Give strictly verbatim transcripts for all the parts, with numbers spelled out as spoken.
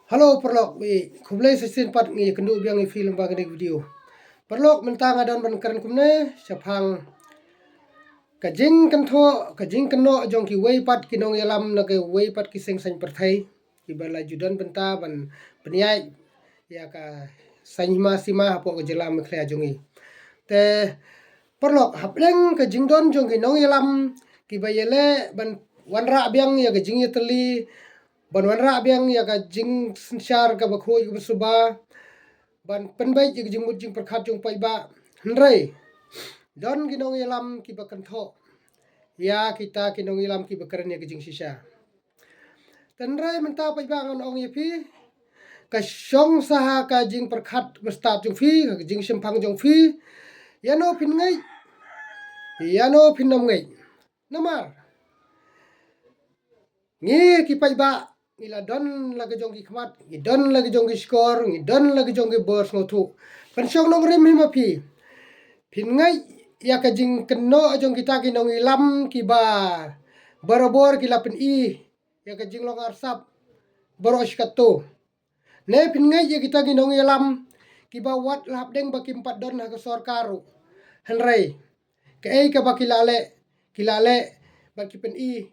Hello paralok, wi khublei sa shisien pat ngi kynduh biang ïa phi lyngba kane ka video. Paralok, mynta nga don ban kren kumne shaphang ka jingkynthoh, ka jingkynnoh jong kiwei pat ki nongïalam na kiwei pat ki seng saiñ pyrthei kiba la ju don bynta ban pynïaid ïa ka saiñ hima sima hapoh ka jylla Meghalaya jong ngi. Te paralok, hapdeng ka jingdon jong ki nongïalam kiba ïaleh ban wanrah biang ïa ka jingïatylli, ban wanrah biang ïa ka jingsynshar kaba khuid kaba suba, ban pynbeit ïa ka jingmut jingpyrkhat jong u paidbah. Hynrei don ki nongïalam kiba kynthoh ïa kita ki nongïalam kiba kren ïa ka jingshisha. Hynrei mynta paidbah, ngan ong ïa phi, ka shong sa ha ka jingpyrkhat ba stad jong phi, ka jingshemphang jong phi, ïano phin ngeit, ïano phin ym ngeit. Namar ngi ki paidbah ngi la don la ka jong ki khmat, ngi don la ka jong ki shkor, ngi don la ka jong ki bor sngewthuh. Pynshong nongrim hi ma phi, phin ngeit ïa ka jingkynnoh jong kita ki nongïalam kiba barabor ki la pyni ïa ka jinglong arsap baroh shi katto? Ne phin ngeit ïa kita ki nongïalam kiba wat la hapdeng ba kim pat don ha ka sorkar ruh, hynrei kaei kaba ki la leh, ki la leh ba ki pyni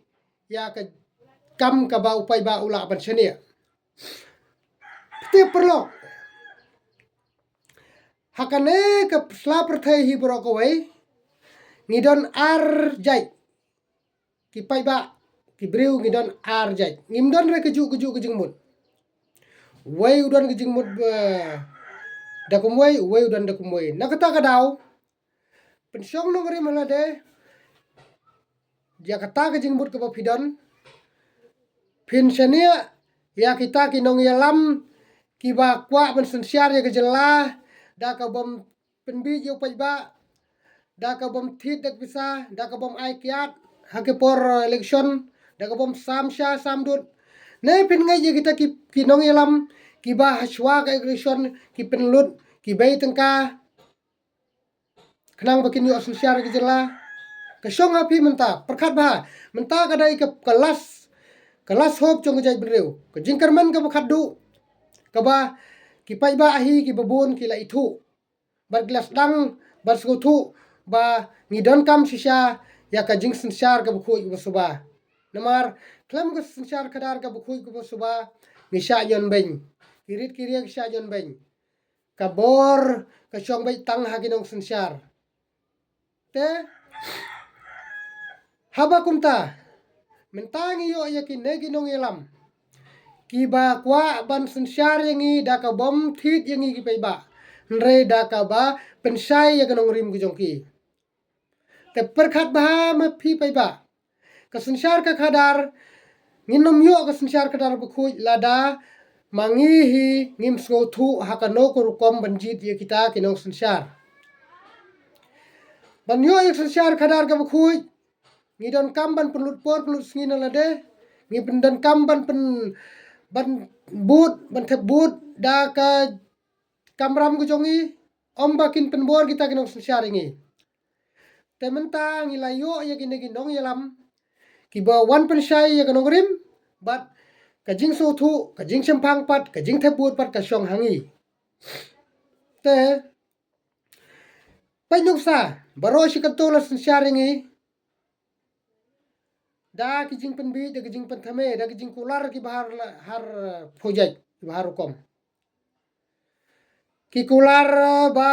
ïa ka kam kaba u paidbah u lah ban shaniah? Te paralok, ha kane ka sla pyrthei hi baroh kawei ngi don ar jait. Ki paidbah, ki briew, ngi don ar jait. Ngim don re kajuh kajuh ka jingmut. Uwei u don ka jingmut ba da kumwei, uwei u don da kumwei. Na kata ka daw, pynshong nongrim ha lade ïa kata ka jingmut kaba phi don. Phin shaniah ïa kita ki nongïalam kiba kwah ban synshar ïa ka jylla da ka bym pynbeit ïa u paidbah, da ka bym thied da ka pisa, da ka bym ai kiad ha ki por election, da ka bym sam sha sam dud. Ne phin ngeit ïa kita ki, ki nongïalam kiba hashwa ka election ki pynlut, ki bei tyngka khnang ba kin ïoh synshar ïa ka jylla? Ka shong ha phi mynta, pyrkhat bha. Mynta ka dei ka, ka last, ka last hope jong ka jaitbynriew. Ka jingkyrmen kaba khatduh kaba ki paidbah ahi kiba bun ki la ithuh bad ki la sdang ban sngewthuh ba ngi donkam shisha ïa ka jingsynshar kaba khuid kaba suba. Namar khlem ka synshar khadar kaba khuid kaba suba, ngi shah ñion beiñ, ki rit ki riang ki shah ñion beiñ. Ka bor ka shong beit tang ha ki nongsynshar. Te haba kumta, mynta ngi ïoh ïa kine ki nongïalam kiba kwah ban synshar ïa ngi da ka bym thied ïa ngi ki paidbah, hynrei da kaba pynshai ïa ka nongrim ka jong ki. Te pyrkhat bha ma phi paidbah, ka synshar ka khadar, ngin ym ïoh ka synshar khadar bakhuid lada ma ngi hi ngim sngewthuh ha kano ka rukom ban jied ïa kita ki nongsynshar. Ban ïoh ïa ka synshar khadar kaba khuid, ngi donkam ban pynlut por pynlut sngi na lade, ngi pyn donkam ban pyn, ban bud, ban thep bud da ka kamram ka jong ngi, ym ba kin pynbor kita ki nongsynshar ïa ngi. Te mynta ngi la ïoh ïa kine ki nongïalam kiba wan pynshai ïa ka nongrim, bad ka jingsngewthuh, ka jingshemphang pat, ka jingthep bud pat ka shong ha ngi. Te peit nuksa, baroh shi katto la synshar ïa ngi da ki jingpynbeit, da ki jingpynthame, da ki jingkular kiba har la, har, eh, pujait, kiba har rukom. Ki kular, eh, ba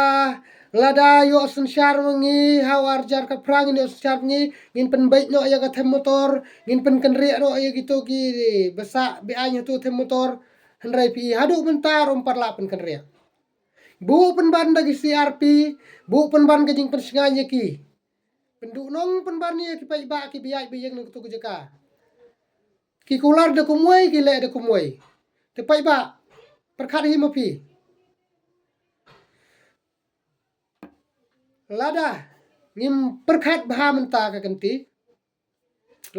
lada ïoh synshar ma ngi ha u ar hajar khatphra, ngin ïoh synshar ma ngi, ngin pynbeit noh ïa ka them motor, ngin pynkynriah noh ïa kito ki basa be-aiñ hato them motor, hynrei phi haduh mynta ruh ym pat lah pynkynriah. Buh pynban da ki C R P, buh pynban ka jingpynshngaiñ ïa ki. Pynduh nong pynban ïa ki paidbah kiba ïaid ba ïeng na kato ka jaka. Ki kular da kumwei, ki leh da kumwei. Te paidbah, pyrkhat hi ma phi. Lada ngim pyrkhat bha mynta ka kynti,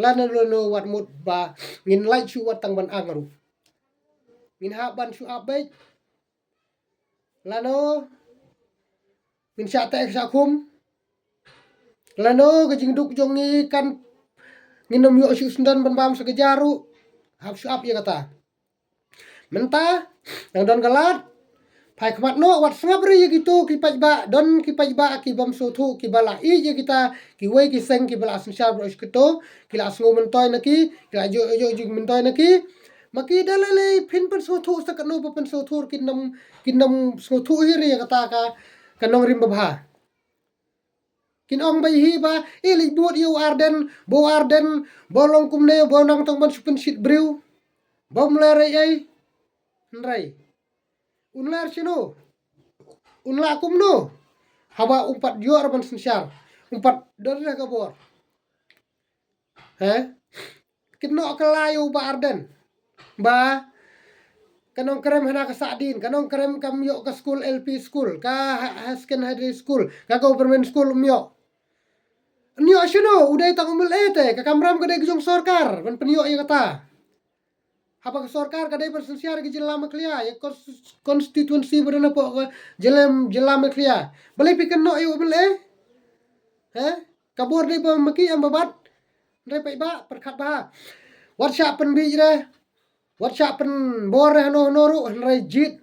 lano lano wat mut ba ngin lait shuh wat tang ban ang ruh. Ngin hap ban shu ap beit. Lano ngin shah teh shah khum. Lano ka jingduk jong ngi kan ngin ym ïoh shuh syndon ban bam sa ka jar ruh. Hap shu ap ïa kata. Mynta dang don ka lad, phai khmat noh, wat sngap re ïa kito ki paidbah, don ki paidbah ki bym sngewthuh, ki ba la ïeit ïa kita kiwei ki seng ki ba la synshar baroh shi kato, ki la sngew myntoi na ki, ki la ïoh ïoh jingmyntoi na ki. Ma ki da lei lei phin pynsngewthuh sa katno ba pynsngewthuh, kin nym, kin nym sngewthuh hi re ïa kata ka, ka nongrim babha. Kin ong beit hi ba, eh, leit bud ïa u Ardent, ba u Ardent ba long kumne, ba nang tang ban shu pynshit briew, bym ler ei ei. Hynrei un ler shano? Un lah kumno? Haba um pat ïoh ruh ban synshar, um pat don ruh ka bor. He? Kin noh kylla ïa u Bah Ardent ba ka nongkrem hana ka Sahdien, ka nongkrem kam ïoh ka skul L P skul, ka ha-, higher secondary skul, ka government skul um ïoh. Ïoh shano? U dei tang u M L A te, ka kamram ka dei ka jong sorkar ban pynïoh ïa kata. Haba ka sorkar ka dei ban synshar ïa ka jylla Meghalaya, ïa ka cons-, constituency ba don hapoh ka jylla, jylla Meghalaya. Balei phi kynnoh ïa u M L A? He? Ka bor dei ba ma ki em ba bat. Hynrei paidbah, pyrkhat bha. Wat shah pynbiej re, wat shah pynbor re hano hano ruh, hynrei jied,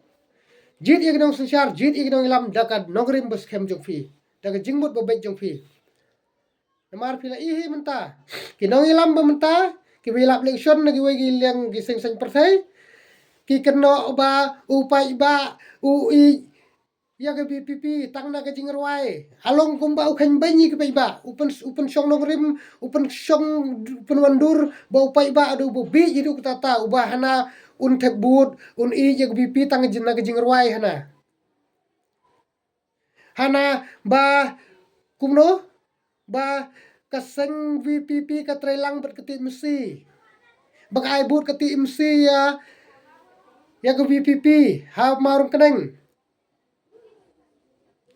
jied ïa ki nongsynshar, jied ïa ki nongïalam da ka nongrim ba skhem jong phi, da ka jingmut ba beit jong phi. Namar phi la ïohi mynta, ki nongïalam ba mynta, ki ba ïalap election na kiwei ki liang ki seng saiñ pyrthei, ki kynnoh ba u paidbah u ïeit ïa ka V P P tang na ka jingrwai. Halong kumba u kheiñ beiñ ïa ki paidbah, u pyn, u pynshong nongrim, u pynshong, u pynwandur ba u paidbah u dei uba bieit, u dei uta uta uba hana un thep vote, un ïeit ïa ka V P P tang na ka jing, na ka jingrwai hana. Hana ba kumno? Ba ka seng V P P ka trei lang bad ka T M C. Ba ka ai vote ka T M C ïa, ïa ka V P P ha Mawryngkneng.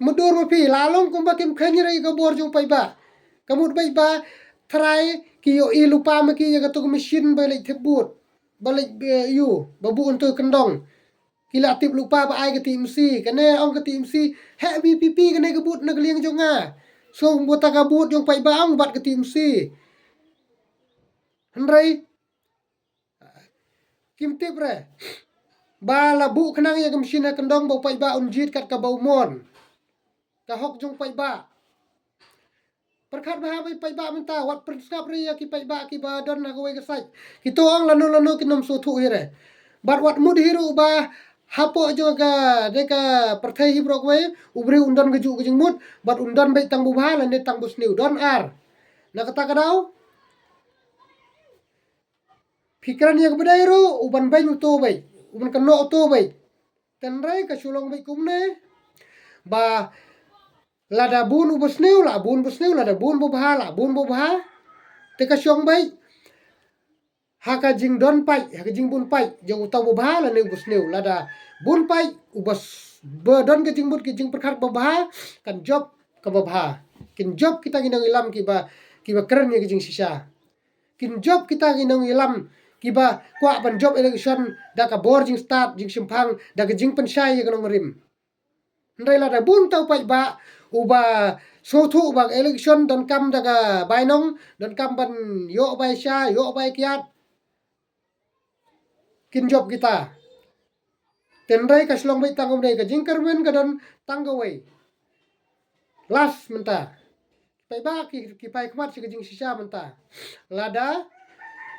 Mutdur ma phi, la long kumba kim kheiñ re ïa ka bor jong paidbah. Ka mut paidbah trai ki ïohi lypa ma ki ïa kato ka machine ba leit thep vote, ba leit, eh, ïoh, ba buh hangto kyndong. Ki la tip lypa ba ai ka T M C, kane ong ka T M C, heh V P P kane ka vote na ka liang jong nga. So, bad ta ka vote jong paidbah ong bat ka T M C. Hynrei kim tip re ba la buh khnang ïa ka machine ha kyndong ba u paidbah un jied kat kaba u mon. Ka hok jong paidbah. Pyrkhat bha bad paidbah mynta, wat pynsngap re ïa ki paidbah ki ba don ha kawei ka side. Kito ong lano lano kin nym sngewthuh hi re. Bad wat mut hi ruh ba hapoh jong ka, de ka pyrthei hi baroh kawei, u briew un don kajuh ka jingmut, bad un don beit tang ba bha lane tang ba sniew, don ar. Na kata ka daw, phi kren ïa kaba dei ruh, u ban beiñ uto beit, u ban kynnoh uto beit. Hynrei ka shu long beit kumne ba lada bun uba sniew, la bun ba sniew, lada bun ba bha, la bun ba bha. Te ka shong beit ha ka jingdon pait, ha ka jingbun pait jong uta uba bha lane uba sniew. Lada bun pait, uba s-, ba don ka jingmut ka jingpyrkhat ba bha, kan jop kaba bha. Kin jop kita ki nongïalam kiba, kiba kren ïa ka jingshisha. Kin jop kita ki nongïalam kiba kwah ban jop election da ka bor jingstad, jingshemphang, da ka jingpynshai ïa ka nongrim. Hynrei lada bun uta u paidbah uba sngewthuh ba election donkam da ka bainong, donkam ban ïoh bai sha, ïoh bai kiad, kin jop kita. Hynrei ka shu long beit tang kumne, ka jingkyrmen ka don tang kawei. Last mynta. Paidbah ki, ki phai khmat sha ka jingshisha mynta. Lada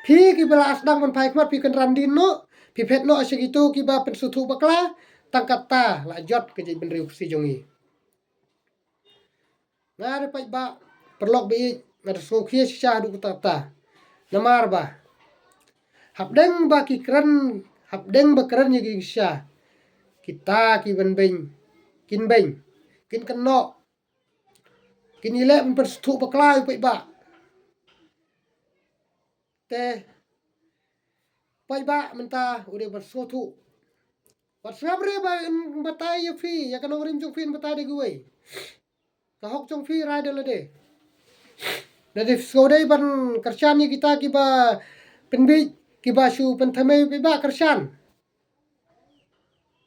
phi kiba la sdang ban phai khmat phi kynran dien noh, phi phet noh sha kito kiba pynsngewthuh bakla, tang kata la jot ka jaitbynriew Khasi jong ngi. Nga re paidbah, paralok ba ïeit, nga da sngewkhia shisha haduh katta katta. Namar ba hapdeng ba ki kren, hapdeng ba kren ïa ki shisha, kita ki ban beiñ, kin beiñ, kin kynnoh, kin ïaleh ban pynsngewthuh bakla ïa u paidbah. Te paidbah mynta u dei ban sngewthuh. Wat sngap re ba yn batai ïa phi, ïa ka nongrim jong phi yn batai da kiwei. Ka hok jong phi rai da lade. Lada phi sngew dei ban kyrshan ïa kita kiba pynbiej, kiba shu pynthymmai paidbah, kyrshan.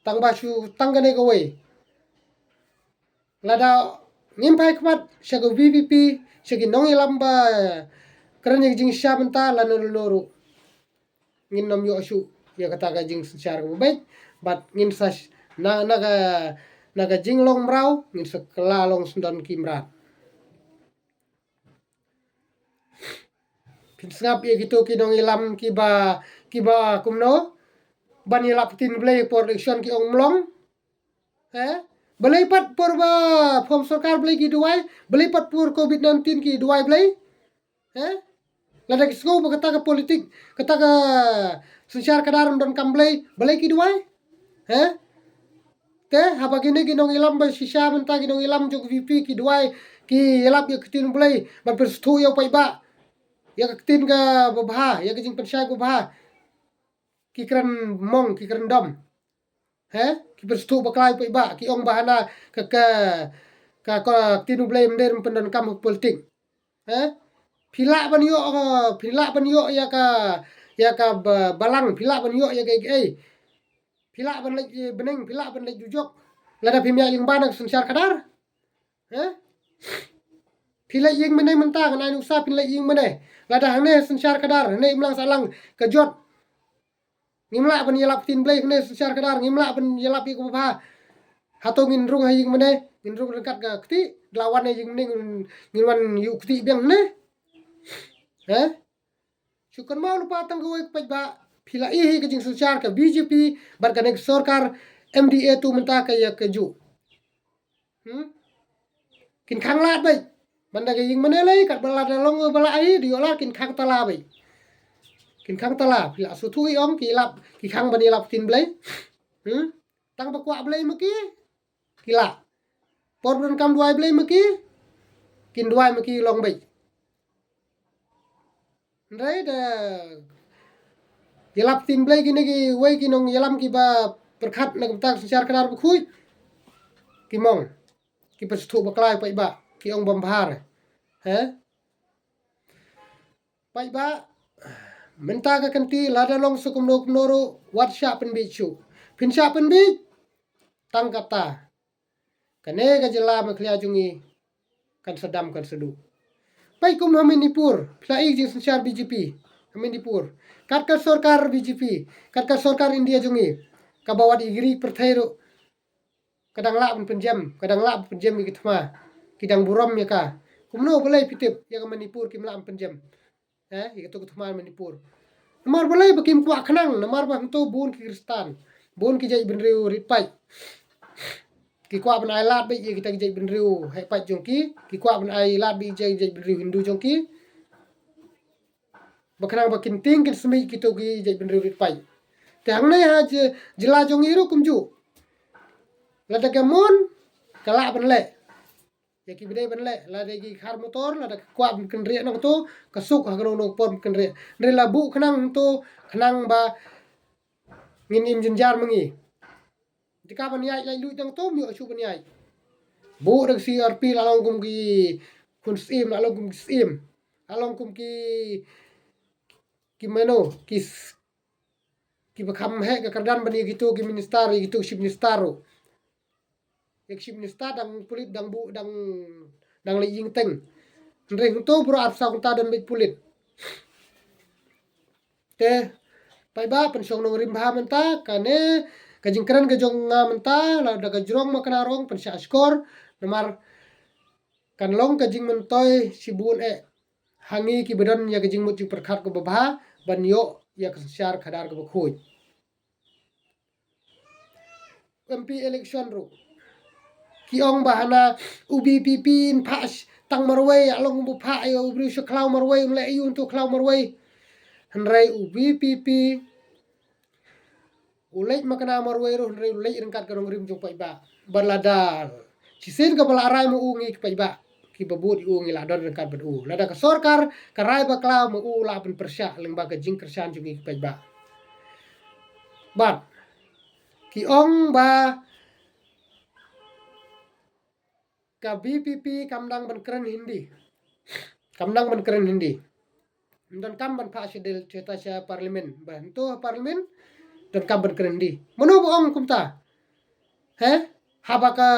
Tang ba shu tang kane kawei. Lada ngim phai khmat sha ka V P P, sha ki nongïalam ba kren ïa ka jingshisha mynta, lano lano ruh ngin nym ïoh shuh ïa kata ka jingsynshar kaba beit, bad ngin sa sh-, na, na ka, na ka jinglong mraw, ngin sa kylla long syndon ki mrad. Phin sngap ïa kito ki nongïalam kiba, kiba kumno, ban ïalap ktien Blei por election ki ong mlong. Eh? Balei pat por ba form sorkar balei ki duwai, balei pat por covid nineteen ki duwai balei? Eh? Lada ki sngew ba kata ka politik, kata ka synshar khadar ym donkam balei, balei ki duwai? Eh? Te haba kine ki nongïalam ba shisha mynta ki nongïalam jong VPP ki duwai, ki ïalap ïa ka ktien Blei ban pynsngewthuh ïa u paidbah ïa ka ktien kaba bha, ïa ka jingpynshai kaba bha. Ki kren mong, ki kren dom. He? Ki pynsngewthuh bakla ïa u paidbah, ki ong ba hana ka, ka, ka, ka ktien U Blei ym dei, ym pyndonkam ha ka politik. He? Phi lah ban ïoh, phi lah ban ïoh ïa ka, ïa ka ba-, balang, phi lah ban ïoh ïa kaei kaei. Phi lah ban leit, eh, bneng, phi lah ban leit dujok. Lada phim ïaid lyngba na ka synshar khadar. He? Phi leit ïing mane mynta, ngan ai nuksa phi leit ïing mane. Lada hangne synshar khadar, hangne imlang sahlang ka jot. Ngim lah ban ïalap ktien Blei, hangne synshar khadar, ngim lah ban ïalap ïa kaba bha. Hato ngin rung ha ïing mane, ngin rung ryngkat ka kti, da la wan ha ïing mane ngin, ngin wan ïuh kti biang ne. He? Shu kynmaw lypa tang kawei ka paidbah, phi la ïohi ka jingsynshar ka BJP bad kane ka sorkar MDA tu mynta ka ïa ka ju. Hmm? Kin khang lad beit. Manda ka ïing mane lei, katba lada long ba la ai, da ïoh lad kin khang tala beit. Kin khang tala, phi la sngewthuh i ong, ki lap, ki khang ban ïalap ktien Blei. Hmm? Tang ba kwah Blei ma ki, ki lah. Por ba donkam duwai Blei ma ki, kin duwai ma ki long beit. Hynrei da ïalap ktien Blei kine kiwei ki nongïalam kiba pyrkhat na ka bynta ka synshar khadar bakhuid. Ki mong. Ki pynsngewthuh bakla ïa u paidbah. Ki ong bym bha. He? Paidbah. Mynta ka kynti lada long sa kumno kumno ruh wat shah pynbiej shuh. Phin shah pynbiej. Tang kata. Kane ka jylla Meghalaya jong ngi kan sa dam kan sa duh. Peit kum ha Manipur, phi la i ka jingsynshar BJP ha Manipur. Kat ka sorkar BJP, kat ka sorkar India jong ngi, kaba wat ïa ki ri pyrthei ruh ka dang lah ban pynjem, ka dang lah ban pynjem ïa ki thma, ki dang burom ïa ka. Kumno balei phi tip ïa ka Manipur kim lah ban pynjem? Eh, ïa kato ka thma Manipur. Namar balei ba kim kwah khnang, namar ba hangto bun ki Khristan, bun ki jaitbynriew rit paid. Ki kwah ban ai lad beit ïa kita ki jaitbynriew heh paid jong ki, ki kwah ban ai lad beit ïa ki jaitbynriew Hindu jong ki. Ba khnang ba kin tieng kin smiej kito ki jaitbynriew rit paid. Te hangne ha jy-, jylla jong ngi ruh kumjuh. Lada ka mon, ka lah ban leh. Ïa kiba dei ban leh, lada ki khar motor, lada ka kwah ban kynriah nangto, ka suk ha kano kano ka por ban kynriah. Hynrei la buh khnang hangto, khnang ba ngin im jynjar ma ngi. Te ka ban ïaid lait luid nangto, ym ïoh shuh ban ïaid. Buh da ka CRP la long kum ki khun syiem, la long kum ki syiem. La long kum ki, ki mano, ki s-, kiba kham heh ka kyrdan ban ïa kito ki minister, ïa kito ki chief minister ruh. Ïa ki chief minister dang pulit dang buh dang, dang leit ïing teng. Hynrei hangto baroh arphew saw kynta don beit pulit. Te paidbah pynshong nongrim bha mynta, kane ka jingkren ka jong nga mynta, lada ka jrong ma ka na rong pynshah shkor, namar kan long ka jingmyntoi shibun eh ha ngi kiba don ïa ka jingmut jingpyrkhat kaba bha ban ïoh ïa ka synshar khadar kaba khuid. MP election ruh. Ki ong ba hana u VPP yn phah sh-, tang marwei, ïa long kumba phah ïa u briew sha khlaw marwei, un leh ïa u hangto khlaw marwei. Hynrei u VPP u leit ma ka na marwei ruh, hynrei u leit ryngkat ka nongrim jong paidbah. Bad lada shisien kaba la rai ma u ngi ki paidbah kiba bud ïa u ngi la don ryngkat bad u. Lada ka sorkar ka rai bakla ma u la pynpyrshah lyngba ka jingkyrshan jong ngi ki paidbah. Bad ki ong ba ka VPP kam dang ban kren Hindi. Kam dang ban kren Hindi. Ym donkam ban phah sha del, sha ta sha parliament. Ba hangto ha parliament donkam ban kren Hindi. Mano ba ong kumta? He? Haba ka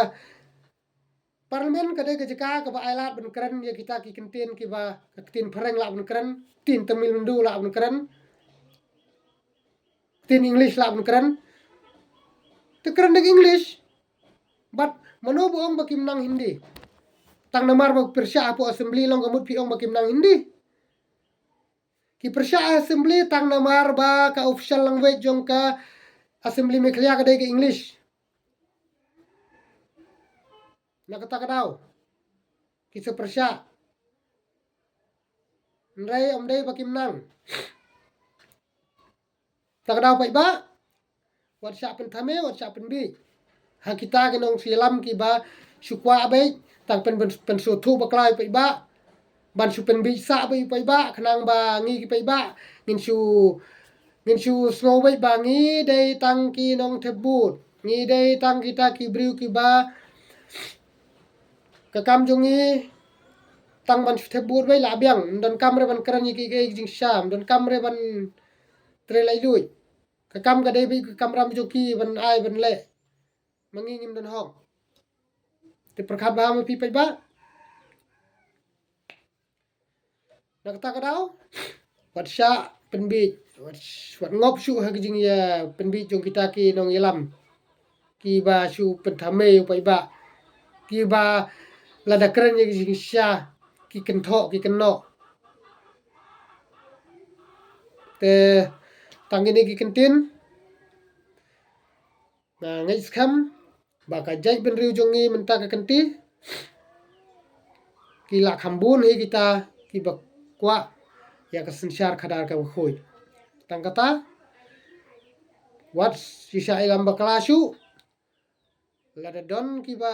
parliament ka dei ka jaka kaba ai lad ban kren ïa kita ki kyntien kiba ka ktien phareng lah ban kren, ktien Tamil Nadu lah ban kren. ktien English lah ban kren. Te kren da ka English. Bad mano ba ong ba kim nang Hindi? Tang namar ba pyrshah hapoh assembly long ka mut phi ong ba kim nang Hindi. Ki pyrshah ha assembly tang namar ba ka official language jong ka assembly Meghalaya ka dei ka English. Na kata ka daw ki sa pyrshah. Hynrei ym dei ba kim nang. Ta ka daw paidbah, wat shah pynthame, wat shah pynbiej ha kita ki nongshong ïalam kiba shu kwah beit tang pyn, pyn, pynsngewthuh bakla ïa u paidbah ban shu pynbiej sah beit ïa u paidbah, khnang ba ngi ki paidbah ngin shu, ngin shu sngew beit ba ngi dei tang ki nongthep vote, ngi dei tang kita ki briew kiba ka kam jong ngi tang ban shu thep vote beit la biang, ym donkam re ban kren ïa ki, ki jingshisha, ym donkam re ban trei laitluid. Ka kam ka dei beit ka kamram jong ki ban ai ban leh. Ma ngi ngim don hok. Te pyrkhat bha ma phi paidbah. Na kata ka daw, wat shah pynbiej, wat, wat ngop shuh ha ki jingïa pynbiej jong kita ki nongïalam kiba shu pynthame ïa u paidbah, kiba lada kren ïa ki jingshisha ki kynthoh ki kynnoh. Te tang kine ki kyntien, nga ngeit skhem ba ka jaitbynriew jong ngi mynta ka kynti ki la kham bun hi kita kiba kwah ïa ka synshar khadar kaba khuid. Tang kata, wat shisha ïalam bakla shuh. Lada don kiba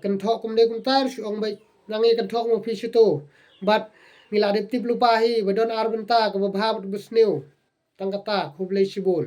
kynthoh kumne kumta, shu ong beit nang ïa kynthoh ma phi shuh to. Bad ngi la dep tip lypa hi ba don ar bynta, kaba bha bad ba sniew. Tang kata, khublei shibun.